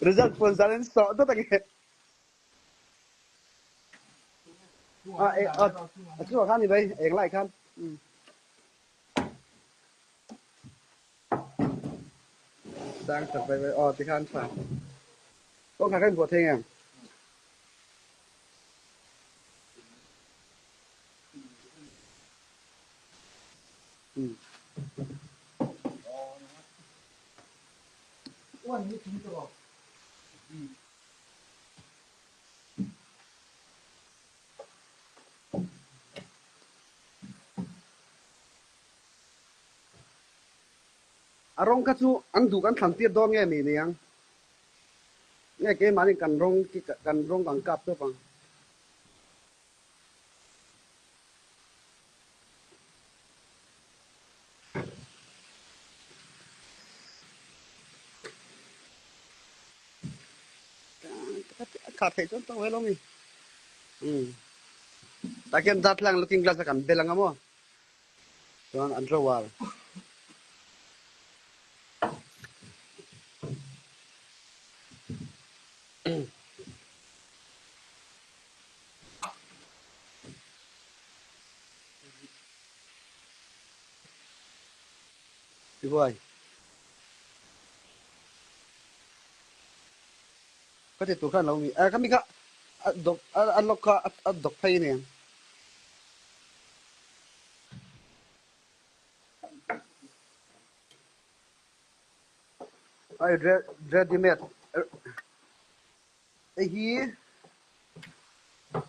Result puan zan in sawh dawt ange. A e a a chu khan ni bai eng lai khan. Sang tak bai bai aw ti khan tha. Kawngkhar khan buat thei ngem. A rawng kha chu an duh kan thlan tir dawn nge mi niang? Nge keimahni kan rawng kan rawng kan kap tawp ang? A kha theih chuan tawk ve lo mi. Tah khian darthlalang looking glass a kan bel anga maw? Chuan an drawer. Tibuai. Ka ti tur khan lo mi. Ka mi kha a dok a lock kha a dok phei a niang. Ai ready made hei hi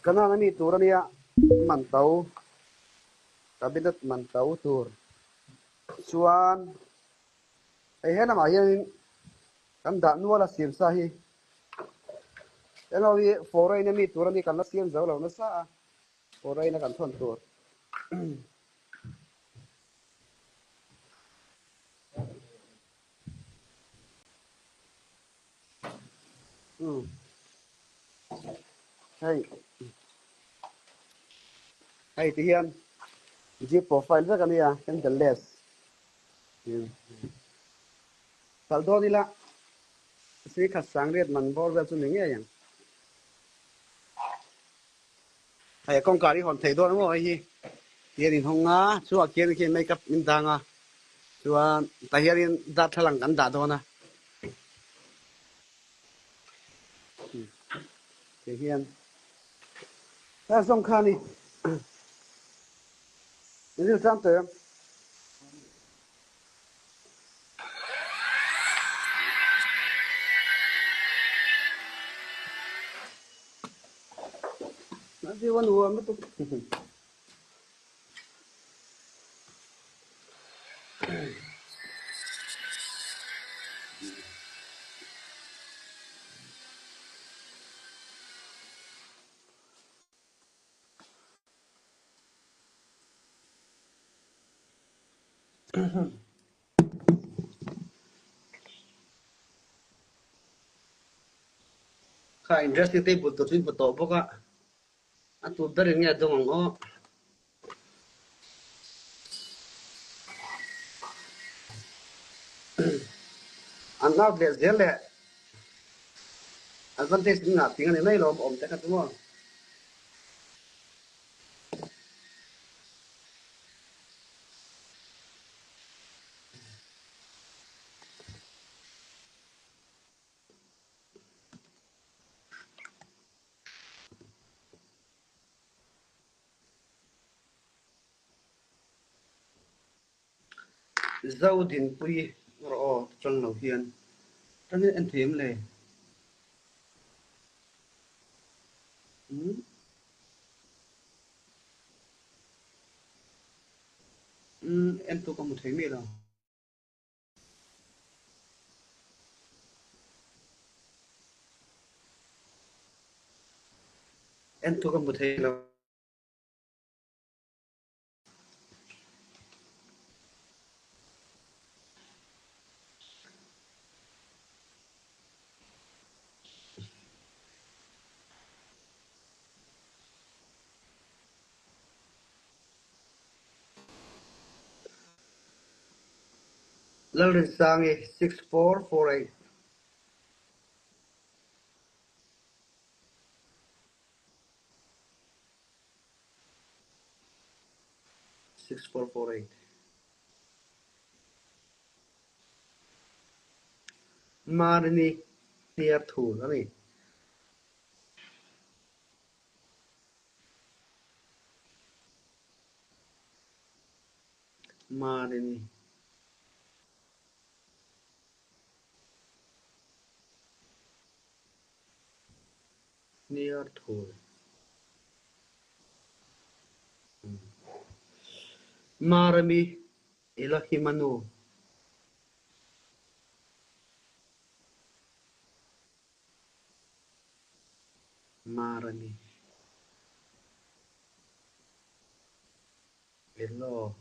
kanan ami tur ania man to cabinet man to tur chuan hei helamah hianin kan dah nual a siam sa hi eng ho hi foreign ami tur ani kan la siam zo lo nasa a. Foreign a kan thawn tur. Hei hei ti hian jeep profile vek a nia handleless kal dawn ila si khat sang riat man bawr vel chu ni ngei ang. Hei kawngkar hi hawn theih dawn maw hei hi tian in hawng a chhuah khian khian makeup min dang a chuan tah hianin darthlalang kan dah dawn a ti hian a zawng kha ni in rilṭam tawh em. Kha in dressing table tur chu in hmu tawh bawk a, a tur ber in nge a dawng ang aw. An out leh zel leh advantage in ngah ting a ni mai lawm awm te kha chu maw. Zo dinpui rawh aw tang lo hian tangin en thei em le? Umm en tu ka hmu thei miah lo. En tu ka hmu thei lo. Lalrinsangi 6448. 6448. Marini hniar thul a ni. Marini. Hniar thul. Marami Elohima nu. Marami Elo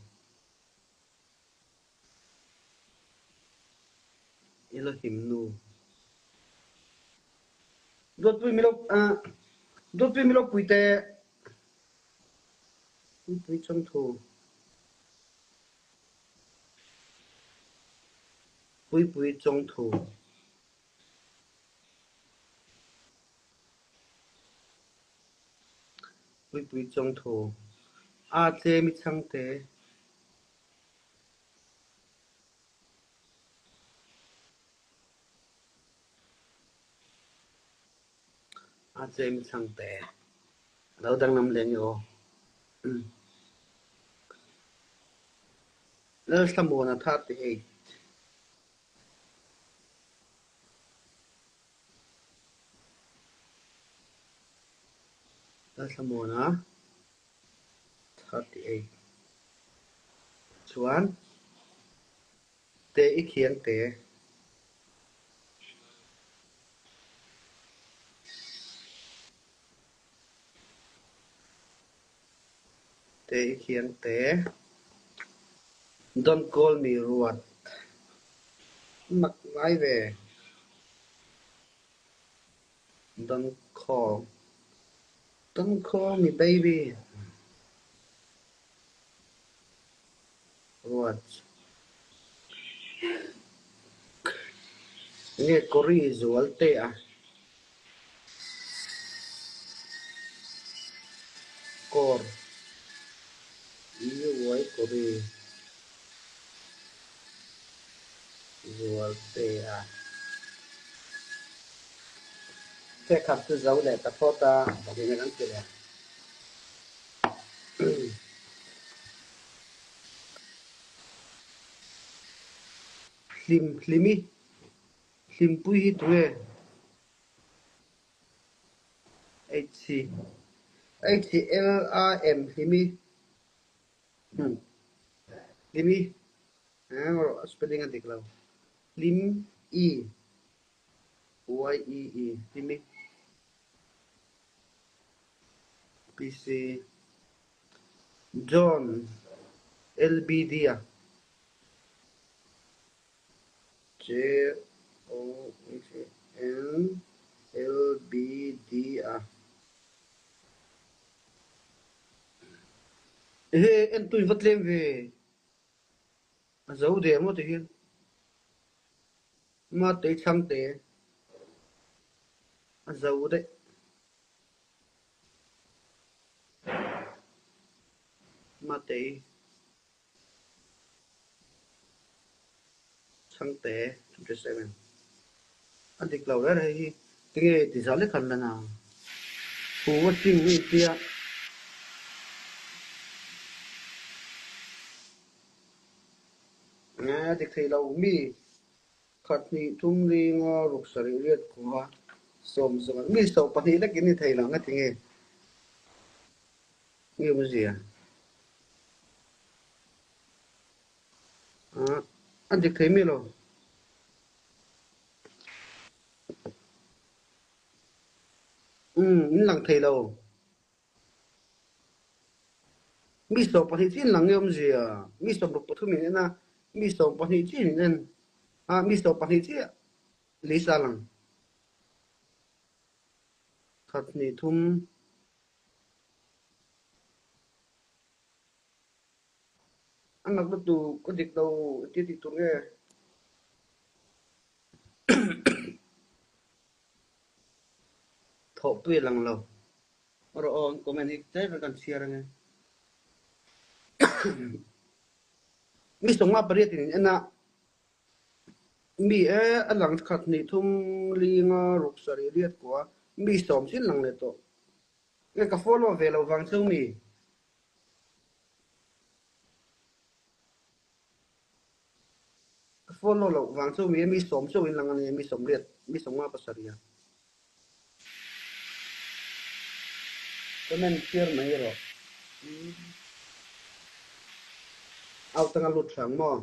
Elohim nu. Dawtpui milo Dawtpui milo puite Puipui chawngthu Puipui chawngthu Puipui chawngthu Aa tlem i changte. Aa tlem i changte. A lo danglam leng i aw. Lalthlamuana 38. Lalthlamuana 38. Chuan te i khiang te. Te i khiang te. Don't call me ruat. Mak ngai ve. Don't call. Don't call me baby. Ruat. Nge kori zual te a. Kor. I kori zual te a. Che khat chu zo leh ta phawt a, pakhat in an ti leh. Hlim hlimi hlimpui hi tunge? H H L A M hlimi hlimi spelling a dik lo hlim i Y E E hlimi PC John LBD a J O N L B D a Ehe entu in va tlem ve a zo der maw ti hian Matei Chhangte a zo daih. Matei Chhangte 27 A dik lo reng hei hi tinge ti zah lek han lan a Hu a ching a intia. A dik thei lo mi khat hnih thum li nga ruk sarih riat khua 70 mi 12 lek in ni thei lo nga tinge nge awmzia a dik thei mi lo. Umm in lang thei lo. Mi 12 chin lang nge awmzia mi 63 in en a mi 12 chin in en a mi 12 chiah lisa lang khat hnih thum. A nak lutuk ka dik lo ti tih tur nge? Thawhpui a lang lo. Rawh aw an comment hi tlem kan chhiar ange. Mi 58 in en a, mi e a lang khat hnih thum li nga ruk sarih riat kua mi sawm chin lang leh tawh. Nge ka follow ve lo vang cheu mi? Ka follow loh vang cheu mi e mi sawm cheu in lang a nia mi sawmriat mi 57 a. Comment chhiar mai rawh. Out anga lut hrang maw?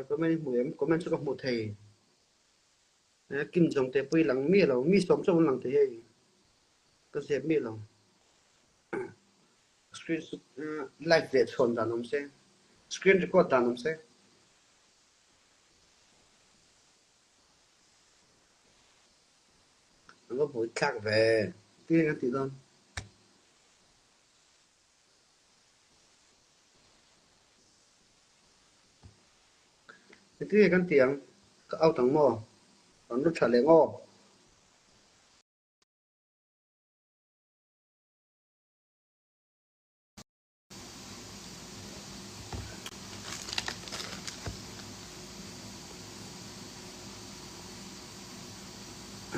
Comment i hmu em? Comment chu ka hmu thei. Kim Jong te pawh i lang miah lo. Mi sawm chauh an lang thei hei. Ka zep miah lo. Screen live leh chhawn dan awm se. Screen record dan awm se. An va buai thlak ve. Ti eng an tih dawn? Engtin nge kan tih ang? Ka out ang maw? Kan lut tha leh ngaw.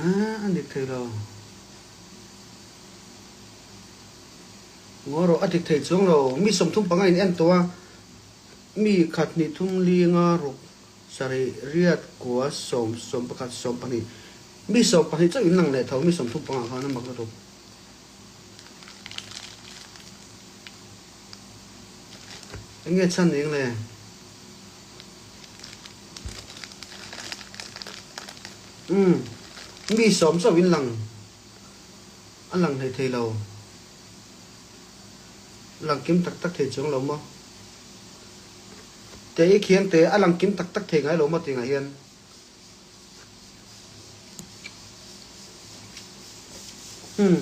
A dik thei lo. Ngaw rawh, a dik thei chuang lo. Mi 35 in en tawh a, mi khat hnih thum li nga ruk sarih riat kua sawm 11 12 mi 12 chauh in lang leh tho mi 35 khan a mak lutuk. Eng nge chhan eng le? Umm, mi sawm chauh in lang, a lang hlei thei lo. Lang kim tak tak thei chuang lo maw? Te i khian te a lang kim tak tak thei ngai lo maw tih ngah hian. Umm.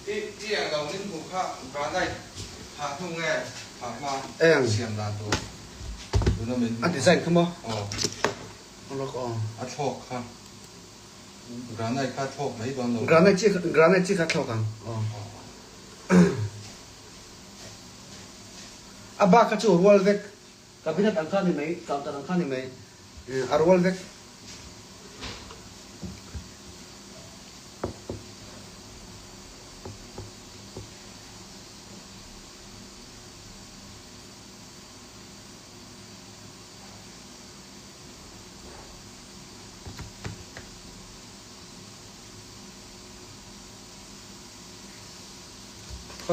I i eng lo min hmuh kha granite phah hnu nge phah hma Eng. siam dan tur tuna min hmuh A design kha maw? Aw. Lawk aw. A thlawk kha. Granite kha thlawk mai dawn lo. Granite chi granite chi kha thlawk ang. Aw. A bak kha chu rual vek. Cabinet ang kha ni mai, counter ang kha ni mai. A rual vek.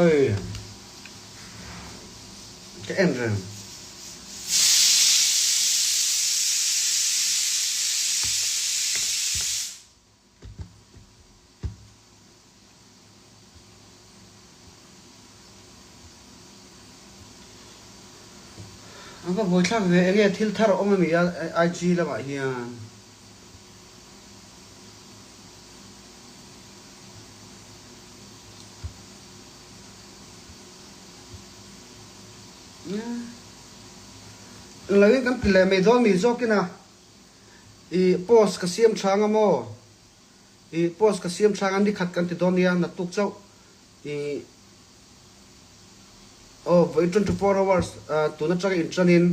Hei ka en reng. An va buai thlak ve enge thil thar a awm ami a IG lamah hian. Englo in kan ti leh mai dawn mi zawkin a i post ka siam tha anga maw i post ka siam tha anga nikhat kan ti dawn nia naktuk chauh i aw vawi 24 hours tun atanga inṭanin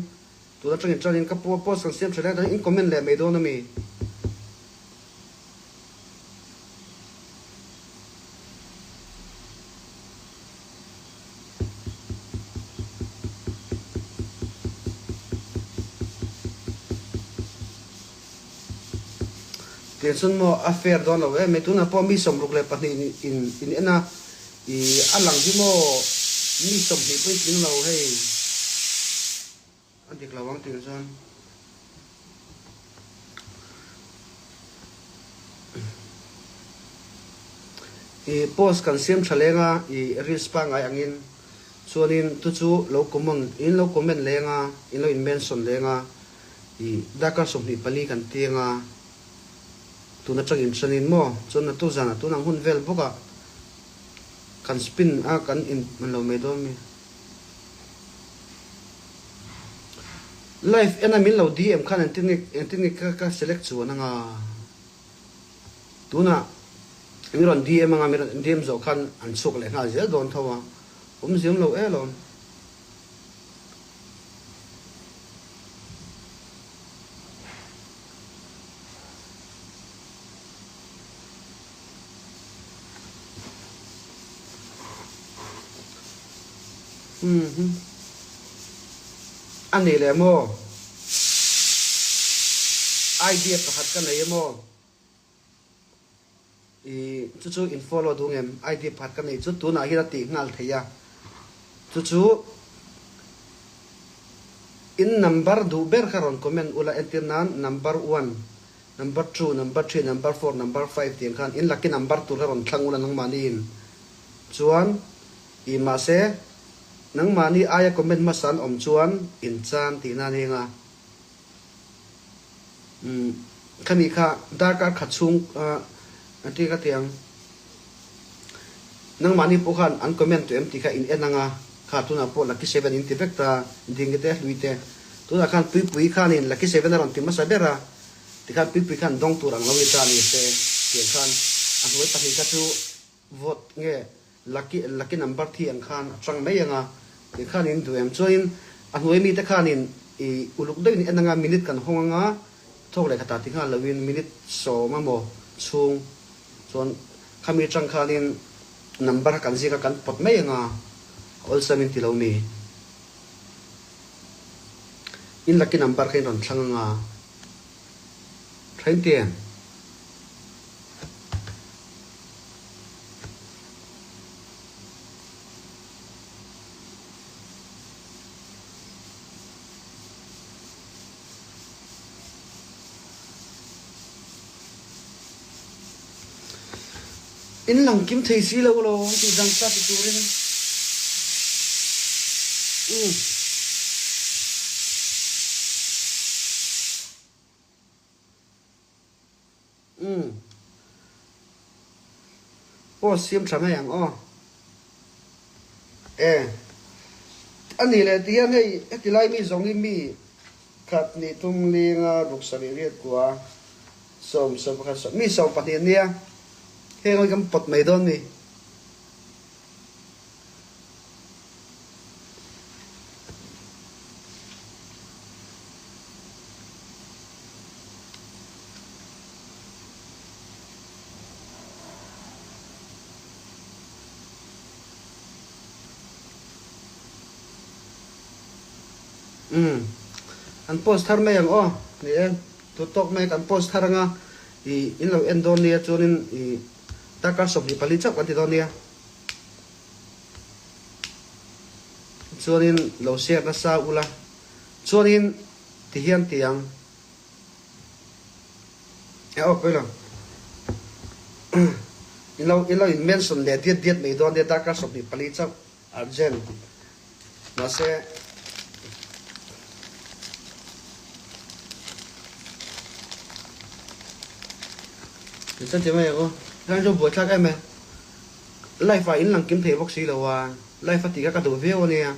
tun atanga inṭanin ka post kan siam tha leh in comment leh mai dawn ami. Tiang chuan maw a fair dawn lo em mai tunah pawh mi 62 in in en a ih a lang hi maw mi 20 pawh in tling lo hei a dik lo ang tiang chuan. Ih post kan siam tha leng a ih reels pangngai angin chuanin tu chu lo comment in lo comment leng a in lo in mention leng a ih darkar 24 kan tiang a tun atang in hranin maw chuan na tu zanah tunang hun vel bawk ah kan spin a kan in man lo mai dawn mi. Live en a min lo DM khan engtin nge engtin nge ka ka select chuan anga tunah min rawn DM anga min rawn DM zawh khan an chhuak leh nghal zel dawn tho a awmziam lo e lawm. Umm a nih leh maw? Idea pakhat ka nei emaw? I chu chu in follow duh ngem? Idea pakhat ka nei chu tunah hian a tih nghal thei a, chu chu in number duh ber kha rawn comment ula entir nan number one Number two, number three, number four, number five tih ang khan in lucky number tur kha rawn thlang ula nangmahniin chuan i mahse nangmahni aia comment hmasa an awm chuan in chan tihna a ni anga umm khami kha darkar khat chhung a ti ka ti ang nangmahni pawh khan an comment tawh em tih kha in en anga kha tunah pawh lucky seven in ti vek ta ding te hlui te tunah khan puipui khanin lucky seven a rawn ti hmasa ber a. Tikhan Puipui khan dawng tur ang lo ni ta ni se tiang khan a hnuai pahnih kha chu vote nge lucky lucky number thi ang khan a chang mai anga tikhan in duh em chuanin a hnuai mite khanin i uluk deuhin en anga minute kan hawng anga thawk leh khatah ti nghal loin minute sawm emaw chhung chuan khami atang khanin number kha kan ziak a kan pawt mai anga awlsam in ti lo mi. In lucky number kha in rawn thlang anga tha in ti em? In lang kim thei si lo alawm tih dang ta ti turin umm. Umm. Post siam tha mai ang aw. E. A nih leh ti hian hei heti lai mi zawng hi mi khat nih tum linga ruk sarih riat kua sawm sawm pakhat sawm mi 12 an nia heng hi kan pawt mai dawn ni. Umm an post thar mai ang aw ni e tu tawk mai kan post thar anga ih in lo en dawn nia chuanin ih darkar 24 chauh kan ti dawn nia chuanin lo share nasa ula chuanin tihian ti ang. E aw pawi lo. In lo in lo in mention leh diat diat mai dawn nia darkar 24 chauh urgent mahse Chuan ti mai ang u. Heng chu buaithlak em e. Live ah in lang kim thei bawk si lo a. Live a tih kha ka duh viau a nia.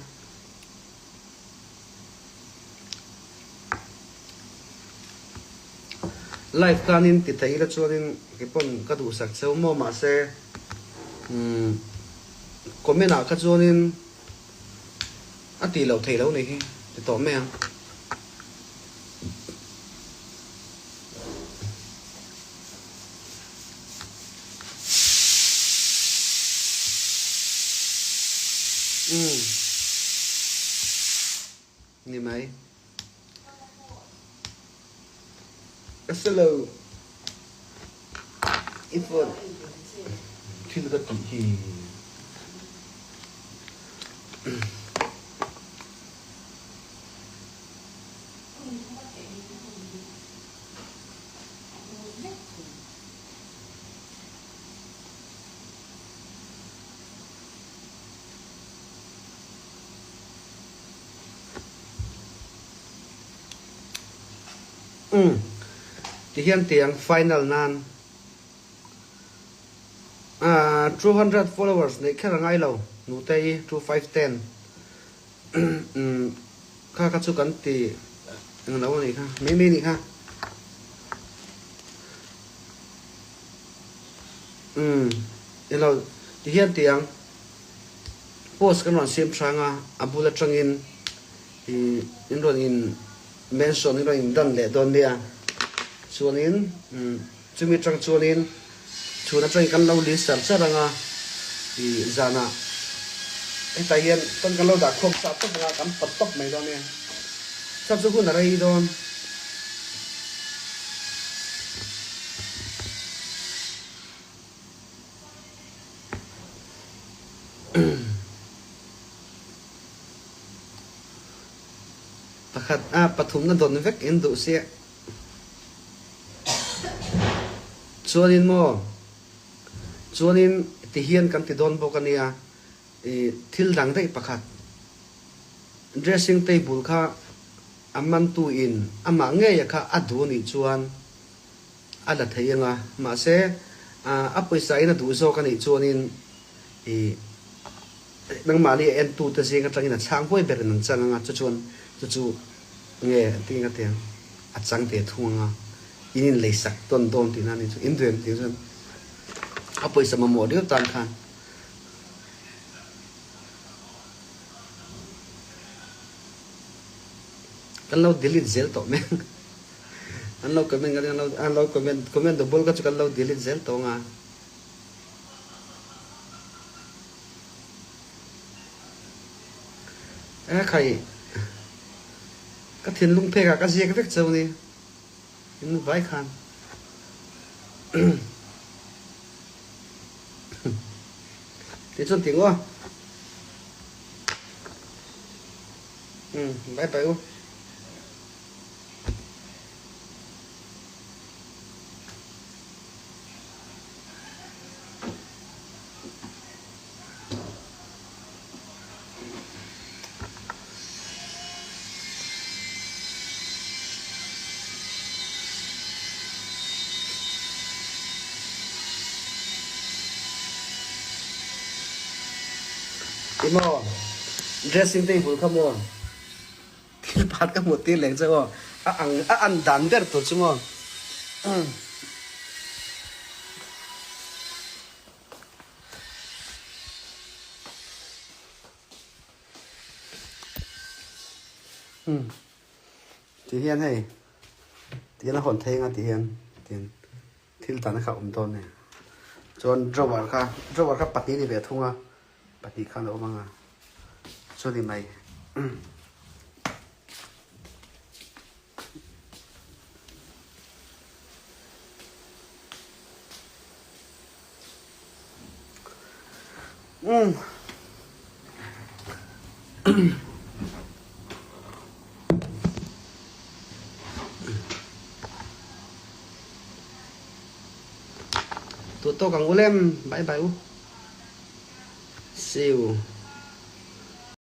Live khanin ti thei ila chuanin keipawn ka duhsak cheu maw mahse umm comment ah kha chuanin a tih loh theih loh ni hi ti tawh mai ang. Umm. Ni mai. Ka hre lo. I phone thil ka tih hi. Umm tihian tiang final nan ah 200 followers neih kher a ngai lo nute i 2510 umm kha kha chu kan ti. Englo a nih kha, mai mai a nih kha. Umm, ilo ti hian ti ang. Post kan rawn siam hrang a, a bul atangin ih in rawn in mention in rawn in dan leh dawn nia. Chuanin umm chumi atang chuanin chhun atangin kan lo list char char ang a, ih zanah hetah hian kan kan lo dah khawm sa tawp ang a, kan pawt tawp mai dawn nia. Chhan chu hun a rei dawn. Pakhat a pathumna dawn vek in duh sia. Chuanin maw, chuanin tihian kan ti dawn bawk a nia, i thil dang daih pakhat dressing table kha a mantu in amah ngei a kha a duh anih chuan a la thei ang a, mahse a pawisa in a duh zawk a nih chuanin ih nangmahni a entute zing atangin a chhang huai berin an chang ang a, chu chuan chu chu nge engtin ka ti ang a chang ve thung ang a, in inleisak tawn dawn tihna a ni chu, in duh em tih chuan a pawisa mamawh riau tan khan. Kan lo delete zel tawh mek. An lo comment ka an lo an lo comment comment double ka chu kan lo delete zel tawh anga. E khai ka thinlung phek ah ka ziak vek cheu ni in vai khan. Ti chuan ti ngaw. Um bye bye u. Ti maw dressing table kha maw? Thil pakhat ka hmuh tir leng che aw, a ang a an dan ber tur chu maw. Ti hian hei ti hian a hawn thei anga ti hian ti hian thil dan kha a awm dawn a ni. Chuan drawer kha drawer kha pahnih a ni ve thung a. Pahnih khan a awm ang a, chuan i mai. Umm. Tawk ang u lem, bye bye u. See you.